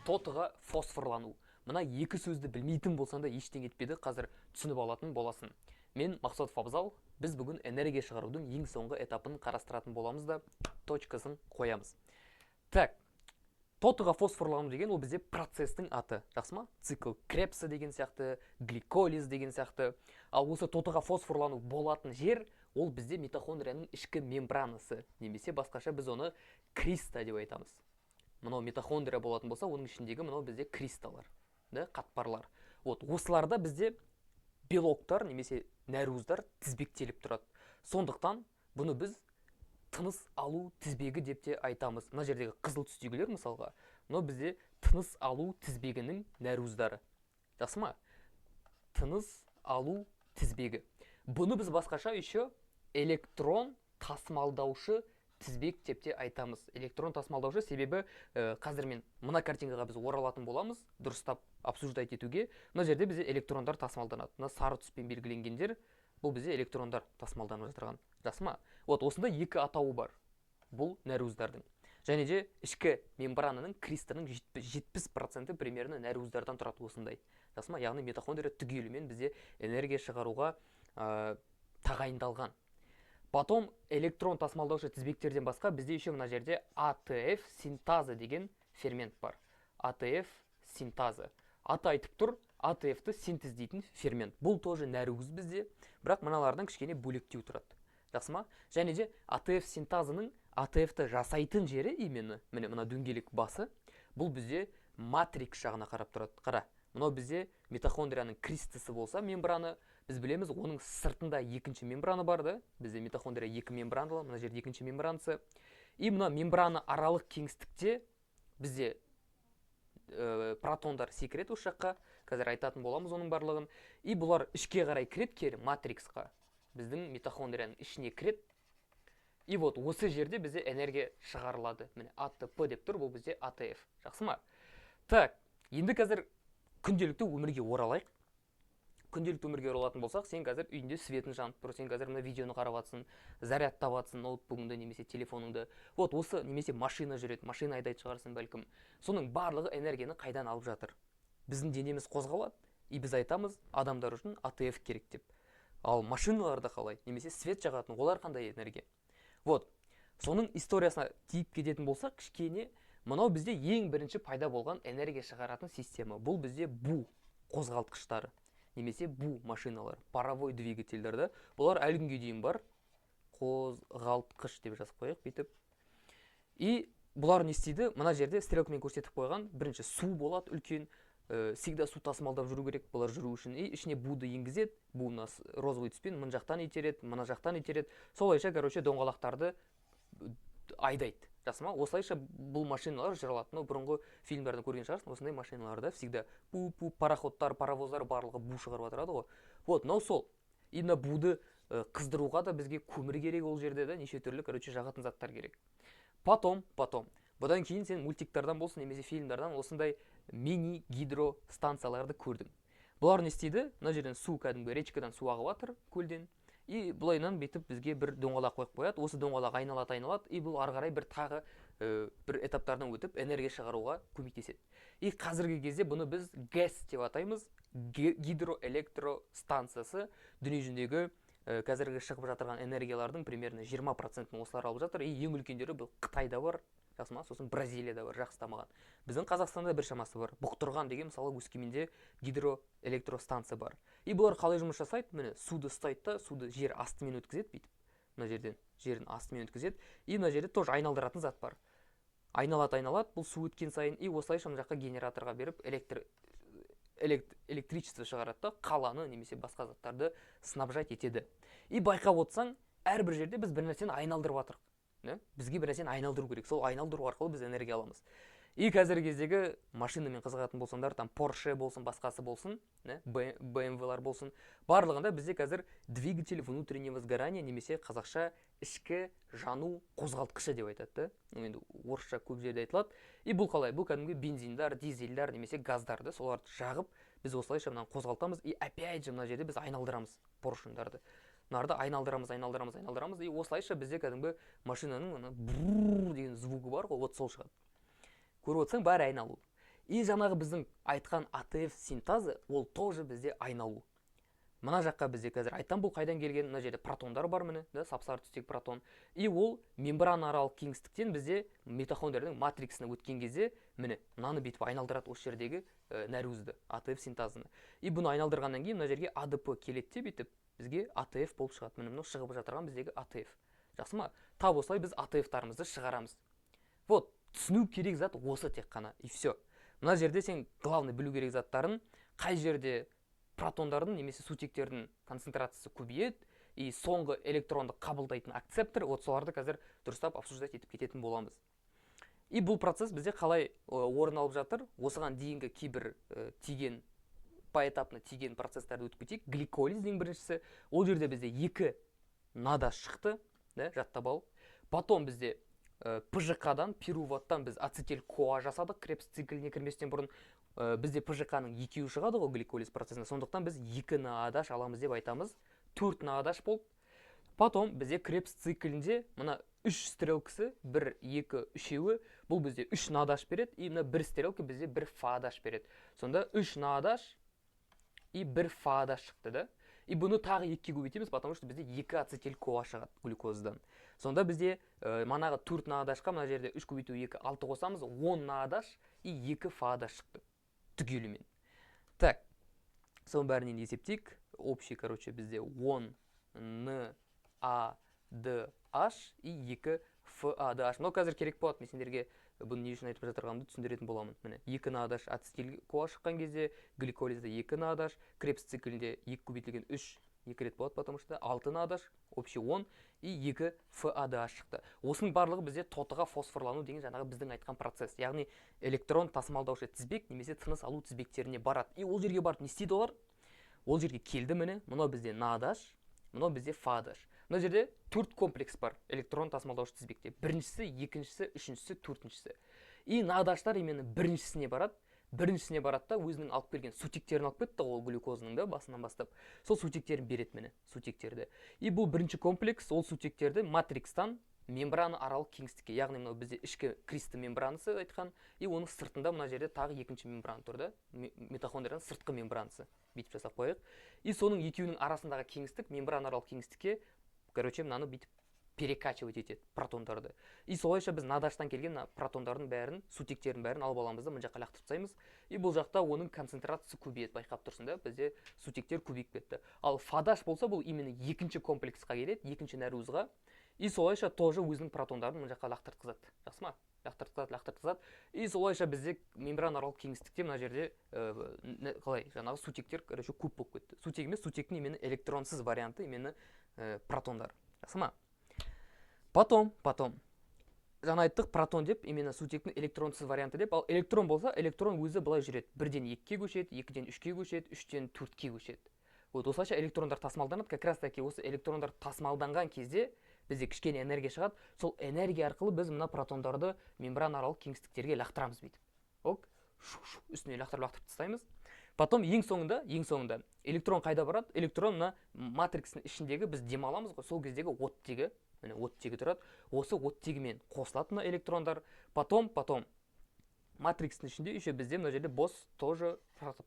Тотыға фосфорлану. Мына екі сөзді білмейтін болсаң да, ештеңе етпеді, қазір түсініп алатын боласың. Мен Мақсат Фабзал. Біз бүгін энергия шығарудың ең соңғы этапын қарастыратын боламыз да, точкасын қоямыз. Так, тотыға фосфорлану деген ол бізде процесстің аты, жақсы ма? Цикл Кребса деген сияқты, гликолиз деген сияқты. Ал осы тотыға фосфорлану болатын жер, ол бізде митохондрияның ішкі мембранасы немесе басқаша біз оны криста деп айтамыз. Мынау митохондрия болатын болса, оның ішіндегі мынау бізде кристалар да, қатпарлар. Вот осыларда бізде белоктар немесе нәруыздар тізбектеліп тұрады. Сондықтан бұны біз тыныс алу тізбегі деп те айтамыз. Мына жердегі қызыл түстегілер, мысалға, мынау бізде тыныс алу тізбегінің нәруыздары, жақсы ма? Тыныс алу тізбегі. Бұны біз басқаша еще электрон тасымалдаушы тізбек деп те айтамыз. Электрон тасымалдаушы, себебі қазір мен мына картинкаға біз оралатын боламыз дұрыстап обсуждать етуге. Мына жерде бізде электрондар тасымалданады. Мына сары түспен белгіленгендер, бұл бізде электрондар тасымалданып жатырған, жақсы ма? Вот осындай екі атауы бар бұл нәруыздардың. Және де ішкі мембрананың, кристаның 70% примерно нәруыздардан тұрады осындай, жақсы ма? Яғни митохондрия түгелімен бізде энергия шығаруға тағайындалған. Потом электрон тасымалдаушы тізбектерден басқа бізде еще мына жерде АТФ синтазы деген фермент бар. АТФ синтазы, аты айтып тұр, АТФ-ті синтездейтін фермент. Бұл тоже нәруыз бізде, бірақ мыналардан кішкене бөлектеу тұрады, жақсы ма? Және де АТФ синтазының АТФ-ті жасайтын жері именно міне мына дөңгелек басы, бұл бізде матрикс жағына қарап тұрады. Қара, мынау бізде митохондрияның кристасы болса, мембрана, біз білеміз, оның сыртында екінші мембрана бар да. Бізде митохондрия екі мембраналы, мына жерде екінші мембранасы. И мына мембрана аралық кеңістікте бізде протондар секіреді осы жаққа, қазір айтатын боламыз оның барлығын. И бұлар ішке қарай кіреді, кері матриксқа, біздің митохондрияның ішіне кіреді. И вот осы жерде бізде энергия шығарылады. Міне, АТП деп тұр, бұл бізде АТФ, жақсы ма? Так, енді қазір күнделікті өмірге оралайық. Күнделікті өмірге оралатын болсақ, сен қазір үйінде светің жанып тұр, сен қазір мына видеоны қарап жатрсың, зарядтап жатрсың ноутбугыңды немесе телефоныңды. Вот осы немесе машина жүреді, машина айдайтын шығарсың бәлкім. Соның барлығы энергияны қайдан алып жатыр? Біздің денеміз қозғалады, и біз айтамыз, адамдар үшін АТФ керек деп. Ал машиналарда қалай немесе свет жағатын олар қандай энергия? Вот соның историясына тиіп кететін болсақ кішкене, мынау бізде ең бірінші пайда болған энергия шығаратын система. Бұл бізде бу қозғалтқыштары немесе бу машиналар, паровой двигательдер да. Бұлар әлі күнге дейін бар. Қозғалтқыш деп жазып қояйық бүйтіп. И бұлар не істейді? Мына жерде стрелкамен көрсетіп қойған. Бірінші су болады үлкен, всегда су тасымалдап жүру керек бұлар жүру үшін. И ішіне буды енгізеді. Бу мына розовый түспен мына жақтан итереді, мына жақтан итереді, солайша, короче, доңғалақтарды айдайды, жақсы ма? Осылайша бұл машиналар жүре алады. Мынау бұрынғы фильмдерден көрген шығарсың осындай машиналарда, всегда пу пу пароходтар, паровоздар, барлығы бу шығарып отырады ғой. Вот мынау сол. И мына буды қыздыруға да бізге көмір керек ол жерде да, неше түрлі, короче, жағатын заттар керек. Потом бұдан кейін сен мультиктардан болсын немесе фильмдардан осындай мини гидростанцияларды көрдің. Бұлар не істейді? Мына жерден су, кәдімгі речкадан су ағып жатыр, көлден. И былайынан бүйтіп бізге бір доңғалақ қойып қояды. Осы доңғалақ айналады, айналады, и бұл ары қарай бір тағы бір этаптардан өтіп, энергия шығаруға көмектеседі. И қазіргі кезде бұны біз ГЭС деп атаймыз, гидроэлектростанциясы. Дүниежүзіндегі қазіргі шығып жатырған энергиялардың примерно 20%-ін осылар алып жатыр. И ең үлкендері бұл Қытайда бар, жақсы ма? Сосын Бразилияда бар, жақсы дамыған. Біздің Қазақстанда бір шамасы бар. Бұқтырған деген, мысалы, Өскеменде гидроэлектростанция бар. И бұлар қалай жұмыс жасайды? Міне, суды ұстайды да, суды жер астымен өткізеді бүйтіп, мына жерден жердің астымен өткізеді. И мына жерде тоже айналдыратын зат бар. Айналады, айналады бұл су өткен сайын. И осылайша мына жаққа генераторға беріп, электр электричество шығарады да, қаланы немесе басқа заттарды снабжать етеді. И байқап отырсаң, әрбір жерде біз бір нәрсені айналдырып жатырмық да? Бізге бір нәрсені айналдыру керек, сол айналдыру арқылы біз энергия аламыз. И қазіргі кездегі машинамен қызығатын болсаңдар, там Порше болсын, басқасы болсын, да, BMW-лар болсын, барлығында бізде қазір двигатель внутреннего сгорания немесе қазақша ішкі жану қозғалтқышы деп айтады да. Ну, енді орысша көп жерде айтылады. И бұл қалай? Бұл кәдімгі бензиндар, дизельдар немесе газдар да, соларды жағып, біз осылайша мынаны қозғалтамыз. И опять же мына жерде біз айналдырамыз поршендарды, мынарды айналдырамыз, айналдырамыз, айналдырамыз. И осылайша бізде кәдімгі машинаның ана брррр деген звугы бар ғой, вот сол шығады. Көріп отырсаң, бәрі айналу. И жаңағы біздің айтқан АТФ синтазы, ол тоже бізде айналу. Мына жаққа бізде қазір айтам, бұл қайдан келген. Мына жерде протондар бар, міне, да, сап-сары түстегі протон. И ол мембранааралық кеңістіктен бізде митохондрияның матриксіне өткен кезде, міне, мынаны бүйтіп айналдырады, осы жердегі нәруызды, АТФ синтазыны. И бұны айналдырғаннан кейін мына жерге АДП келеді де, бүйтіп бізге АТФ болып шығады. Міне, мынау шығып жатырған біздегі АТФ, жақсы ма? Тап осылай біз АТФ-тарымызды шығарамыз. Вот түсіну керек зат осы тек қана, и все. Мына жерде сен главный білу керек заттарын: қай жерде протондардың немесе сутектердің концентрациясы көбейеді и соңғы электронды қабылдайтын акцептор. Вот соларды қазір дұрыстап обсуждать етіп кететін боламыз. И бұл процесс бізде қалай орын алып жатыр? Осыған дейінгі кейбір тиген, поэтапно тиген процесстарды өтіп кетейік. Гликолиз ең біріншісі. Ол жерде бізде екі НАДА шықты да, жаттап ал. Потом бізде ПЖҚ-дан, пируваттан біз ацетил коа жасадық. Кребс цикліне кірместен бұрын бізде ПЖҚ-ның екеуі шығады ғой гликолиз процесінде, сондықтан біз екі НАДАШ аламыз деп айтамыз. Төрт НАДАШ болды. Потом бізде Кребс циклінде мына үш стрелкасы, бір, екі, үшеуі, бұл бізде үш НАДАШ береді. И мына бір стрелка бізде бір ФАДАШ береді. Сонда үш НАДАШ и бір ФАДАШ шықты да. И бұны тағы екіге көбейтеміз, потому что бізде екі ацетил коа шығады глюкозадан. Сонда бізде манағы төрт НАДАШқа мына жерде үш көбейту екі, алты қосамыз, 10 НАДАШ и екі ФАДАШ шықты түгелімен. Так, соның бәрін енді есептейік. Общий, короче, бізде 10 Н А Д H и 2 Ф А Д H. Мынау қазір керек болады, мен сендерге бұны не үшін айтып жатырғанымды түсіндіретін боламын. Міне, екі НАДАШ ацетил коа шыққан кезде гликолизде екі НАДАШ, Кребс циклінде екі көбейтілген үш, екі рет болады, потому что алты НАДАШ, общий 10 и екі ФАДH шықты. Осының барлығы бізде тотыға фосфорлану деген жаңағы біздің айтқан процесс, яғни электрон тасымалдаушы тізбек немесе тыныс алу тізбектеріне барады. И ол жерге барып не істейді олар? Ол жерге келді, міне, мынау бізде НАДАШ, мынау бізде ФАДАШ. Мына жерде төрт комплекс бар электрон тасымалдаушы тізбекте: біріншісі, екіншісі, үшіншісі, төртіншісі. И НАДАШтар именно біріншісіне барады. Біріншісіне барады да, өзінің алып келген сутектерін алып кетті ғой ол глюкозаның да басынан бастап, сол сутектерін береді, міне, сутектерді. И бұл бірінші комплекс ол сутектерді матрикстан мембрана аралық кеңістікке, яғни мынау бізде ішкі кристі мембранасы айтқан, и оның сыртында мына жерде тағы екінші мембрана тұр да, митохондрияның сыртқы мембранасы, бүйтіп жасап қояйық. И соның екеуінің арасындағы кеңістік, мембрана аралық кеңістікке, короче, мынаны бүйтіп перекачивать етеді протондарды. И солайша біз надаштан келген мына протондардың бәрін, сутектердің бәрін алып аламыз да, мына жаққа лақтырып тастаймыз. И бұл жақта оның концентрациясы көбейеді. Байқап тұрсың да, бізде сутектер көбейіп кетті. Ал фадаш болса, бұл именно екінші комплексқа келеді, екінші нәруызға. И солайша тоже өзінің протондарын мына жаққа лақтыртқызады, жақсы ма? Лақтыртқызады, лақтыртқызады. И солайша бізде мембранааралық кеңістікте мына жерде қалай, жаңағы сутектер, короче, көп болып кетті. Сутек емес, сутектің именно электронсыз варианты, именно протондар, жақсы ма? Потом жаңа айттық, протон деп, именно сутектің электронсыз варианты деп. Ал электрон болса, электрон өзі былай жүреді: бірден екіге көшеді, екіден үшке көшеді, үштен төртке көшеді. Вот осылайша электрондар тасымалданады. Как раз таки осы электрондар тасымалданған кезде бізде кішкене энергия шығады. Сол энергия арқылы біз мына протондарды мембранааралық кеңістіктерге лақтырамыз бүйтіп, ок, шу шу үстіне лақтырып, лақтырып тастаймыз. Потом ең соңында электрон қайда барады? Электрон мына матрикстің ішіндегі, біз демаламыз ғой, сол кездегі оттегі, міне, оттегі тұрады. Осы оттегімен қосылады мына электрондар. Потом матрикстің ішінде еще бізде мына жерде бос тоже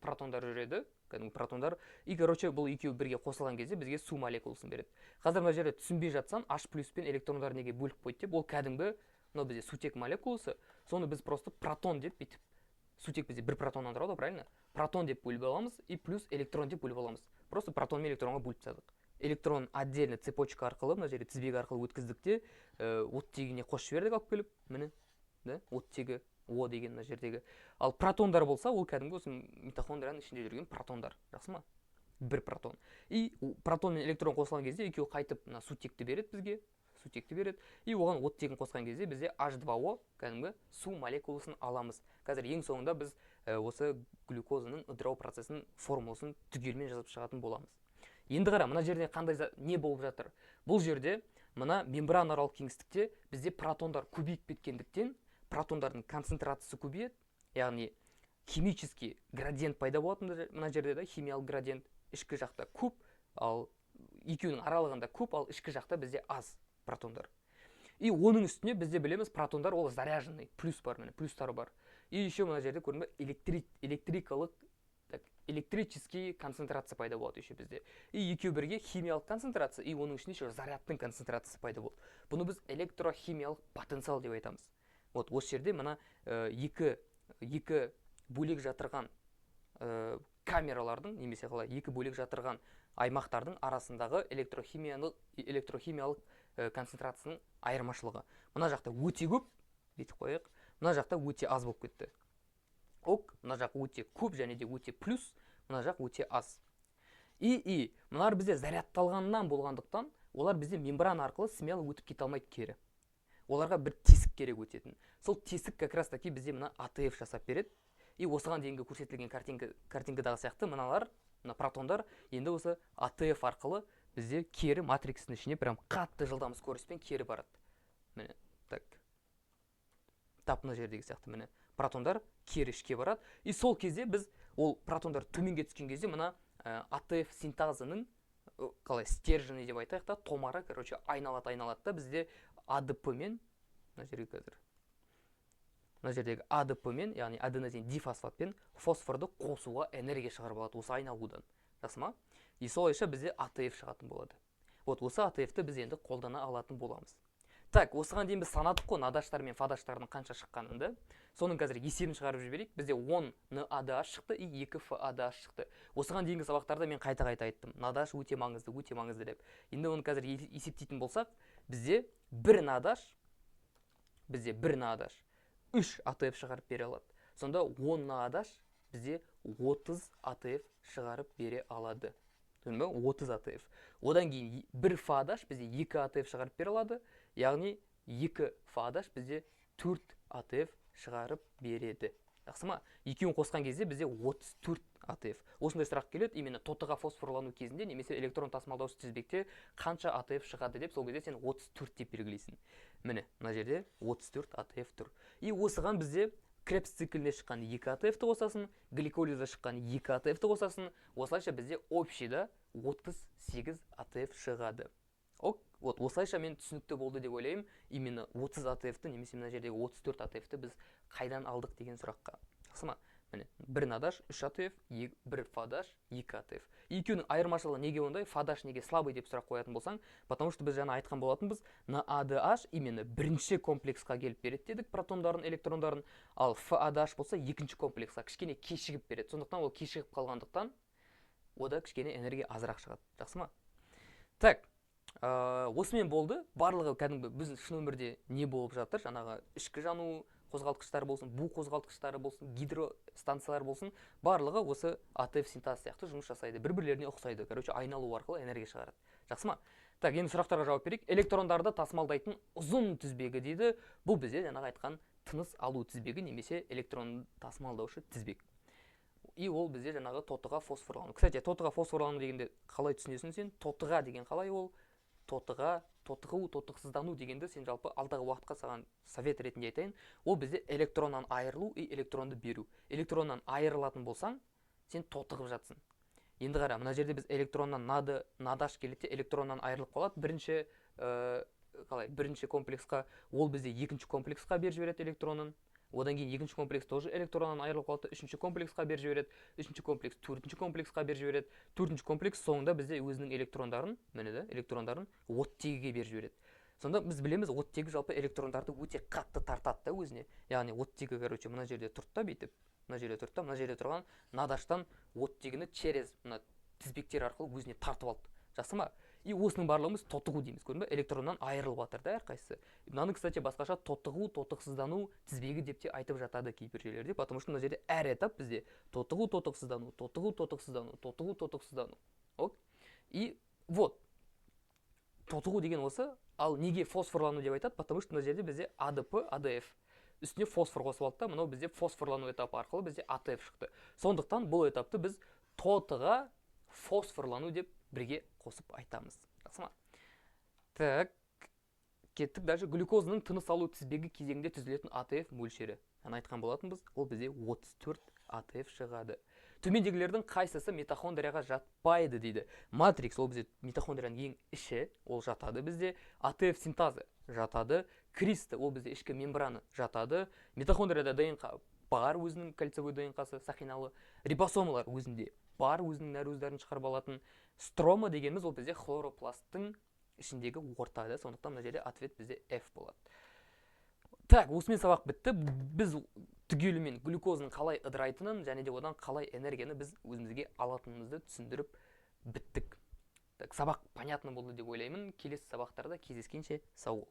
протондар жүреді, кәдімгі протондар. И, короче, бұл екеуі бірге қосылған кезде бізге су молекуласын береді. Қазір мына жерде түсінбей жатсаң, H плюс пен электрондар неге бөліп қойды деп, ол кәдімгі мынау бізде сутек молекуласы. Соны біз просто протон деп бүйтіп, сутек бізде бір протоннан тұрады ғой, правильно? Протон деп бөліп аламыз и плюс электрон деп бөліп аламыз. Просто протон мен электронға бөліп тастадық. Электрон отдельно цепочка арқылы, мына жерде тізбек арқылы өткіздік те, оттегіне қосып жібердік алып келіп, міне да, оттегі О деген мына жердегі. Ал протондар болса, ол кәдімгі осы митохондрияның ішінде жүрген протондар, жақсы ма? Бір протон. И протон мен электрон қосылған кезде екеуі қайтып мына сутекті береді бізге, сутекті береді. И оған оттегін қосқан кезде бізде H2O, кәдімгі су молекуласын аламыз. Қазір ең соңында біз осы глюкозаның ыдырау процесінің формуласын түгелімен жазып шығатын боламыз. Енді қара, мына жерде қандай не болып жатыр? Бұл жерде мына мембранааралық кеңістікте бізде протондар көбейіп кеткендіктен, протондардың концентрациясы көбейеді, яғни химический градиент пайда болады мына жерде да, химиялық градиент. Ішкі жақта көп, ал екеуінің аралығында көп, ал ішкі жақта бізде аз протондар. И оның үстіне бізде білеміз, протондар ол заряженный, плюс бар, міне, плюстары бар. И еще мына жерде, көрдің бе, электрикалық, так, электрический концентрация пайда болады еще бізде. И екеуі бірге химиялық концентрация, и оның ішінде еще зарядтың концентрациясы пайда болды. Бұны біз электрохимиялық потенциал деп айтамыз. Вот осы жерде мына екі бөлек жатырған камералардың немесе қалай, екі бөлек жатырған аймақтардың арасындағы электрохимиялық концентрацияның айырмашылығы. Мына жақта өте көп, бүйтіп қояйық, мына жақта өте аз болып кетті. Ок, мына жақ өте көп және де өте плюс, мына жақ өте аз. И мыналар бізде зарядталғаннан болғандықтан, олар бізде мембрана арқылы смело өтіп кете алмайды кері. Оларға бір тесік керек өтетін. Сол тесік как раз таки бізде мына АТФ жасап береді. И осыған дейінгі көрсетілген картинкадағы сияқты мыналар, мына протондар енді осы АТФ арқылы бізде кері матрикстің ішіне прям қатты жылдам скоростьпен кері барады. Міне, так, тап мына жердегі сияқты, міне, протондар кері ішке барады. И сол кезде біз ол протондар төменге түскен кезде мына АТФ синтазының қалай, стержені деп айтайық та, томары, короче, айналады, айналады да, бізде АДП мен мына жерге, қазір мына жердегі АДП мен, яғни аденозин дифосфатпен фосфорды қосуға энергия шығарып алады осы айналудан. Жақсы ма? И солайша бізде АТФ шығатын болады. Вот осы АТФ-ті біз енді қолдана алатын боламыз. Так, осыған дейін біз санадық қой НАДАШтар мен ФАДАШтардың қанша шыққанын да. Соның қазір есебін шығарып жіберейік. Бізде 10 НАДАШ шықты и 2 ФАДАШ шықты. Осыған дейінгі сабақтарда мен қайта-қайта айттым: НАДАШ өте маңызды, өте маңызды деп. Енді оны қазір есептейтін болсақ, бізде бір НАДАШ 3 АТФ шығарып бере алады. Сонда 10 НАДАШ бізде 30 АТФ шығарып бере алады. Түсіндің бе? 30 АТФ. Одан кейін бір ФАДАШ бізде 2 АТФ шығарып бере алады, яғни 2 ФАДАШ бізде 4 АТФ шығарып береді. Жақсы ма? Екеуін қосқан кезде бізде 34 АТФ. Осындай сұрақ келеді именно тотыға фосфорлану кезінде немесе электрон тасымалдаушы тізбекте қанша АТФ шығады деп. Сол кезде сен 34 деп белгілейсің. Міне, мына жерде 34 АТФ тұр. И осыған бізде Кребс циклінде шыққан 2 АТФ-ті қосасың, гликолизде шыққан 2 АТФ-ті қосасың. Осылайша бізде общийда 38 АТФ шығады. Ок, вот осылайша мен түсінікті болды деп ойлаймын. Именно 30 АТФ-ті немесе мына жердегі 34 АТФ-ті біз қайдан алдық деген сұраққа. Жақсы ма? Міне, бір НАДАШ 3 АТФ, бір ФАДАШ 2 АТФ. Екеуінің айырмашылығы неге ондай? ФАДАШ неге слабый деп сұрақ қоятын болсаң, потому что біз жаңа айтқан болатынбыз, НАДH именно бірінші комплексқа келіп береді дедік протондарын, электрондарын, ал ФАДАШ болса екінші комплексқа кішкене кешігіп береді. Сондықтан ол кешігіп қалғандықтан, ода кішкене энергия азырақ шығады. Жақсы ма? Так, осымен болды. Барлығы кәдімгі біздің шын өмірде не болып жатыр, жаңағы ішкі жану қозғалтқыштары болсын, бу қозғалтқыштары болсын, гидростанциялар болсын, барлығы осы АТФ синтаз сияқты жұмыс жасайды, бір бірлеріне ұқсайды, короче, айналу арқылы энергия шығарады. Жақсы ма? Так, енді сұрақтарға жауап берейік. Электрондарды тасымалдайтын ұзын тізбегі дейді. Бұл бізде жаңағы айтқан тыныс алу тізбегі немесе электрон тасымалдаушы тізбек. И ол бізде жаңағы тотыға фосфорлану. Кстати, тотыға фосфорлану дегенде қалай түсінесің сен? Тотыға деген қалай ол? Тотыға, тотығу, тотықсыздану дегенді сен жалпы алдағы уақытқа саған совет ретінде айтайын. Ол бізде электроннан айырылу и электронды беру. Электроннан айырылатын болсаң, сен тотығып жатсың. Енді қара, мына жерде біз электроннан НАДАШ келеді де, электроннан айырылып қалады бірінші, қалай, бірінші комплексқа, ол бізде екінші комплексқа беріп жібереді электронын. Одан кейін екінші комплекс тоже электроннан айырылып қалады, үшінші комплексқа беріп жібереді, үшінші комплекс төртінші комплексқа беріп жібереді, төртінші комплекс соңында бізде өзінің электрондарын, міне да, электрондарын оттегіге беріп жібереді. Сонда біз білеміз, оттегі жалпы электрондарды өте қатты тартады да өзіне. Яғни оттегі, короче, мына жерде тұрды да, бүйтіп мына жерде тұрды да, мына жерде тұрған НАДАШтан оттегіні через мына тізбектер арқылы өзіне тартып алды. Жақсы ма? И осының барлығын біз тотығу дейміз. Көрдің бе, электроннан айырылып жатыр да әрқайсысы. Мынаны, кстати, басқаша тотығу, тотықсыздану тізбегі деп те айтып жатады кейбір жерлерде, потому что мына жерде әр этап бізде тотығу, тотықсыздану, тотығу, тотықсыздану, тотығу, тотықсыздану. Ок, и вот тотығу деген осы. Ал неге фосфорлану деп айтады? Потому что мына жерде бізде АДП, АДФ, үстіне фосфор қосып алды да, мынау бізде фосфорлану этапы арқылы бізде АТФ шықты. Сондықтан бұл этапты біз тотыға фосфорлану деп бірге қосып айтамыз. Жақсы ма? Так, кеттік. Даже глюкозаның тыныс алу тізбегі кезеңінде түзілетін АТФ мөлшері, жаңа айтқан болатынбыз, ол бізде 34 АТФ шығады. Төмендегілердің қайсысы митохондрияға жатпайды дейді. Матрикс, ол бізде митохондрияның ең іші, ол жатады бізде. АТФ синтазы жатады. Криста, ол бізде ішкі мембрана, жатады. Митохондрияда ДНК Бар өзінің кольцевой ДНК-сы, сақиналы. Рибосомалар өзінде бар, өзінің нәруыздарын шығарып алатын. Строма дегеніміз ол бізде хлоропласттың ішіндегі орта да. Сондықтан мына жерде ответ бізде F болады. Так, осымен сабақ бітті. Біз түгелімен глюкозаның қалай ыдырайтынын және де одан қалай энергияны біз өзімізге алатынымызды түсіндіріп біттік. Так, сабақ понятно болды деп ойлаймын. Келесі сабақтарда кездескенше, сау бол.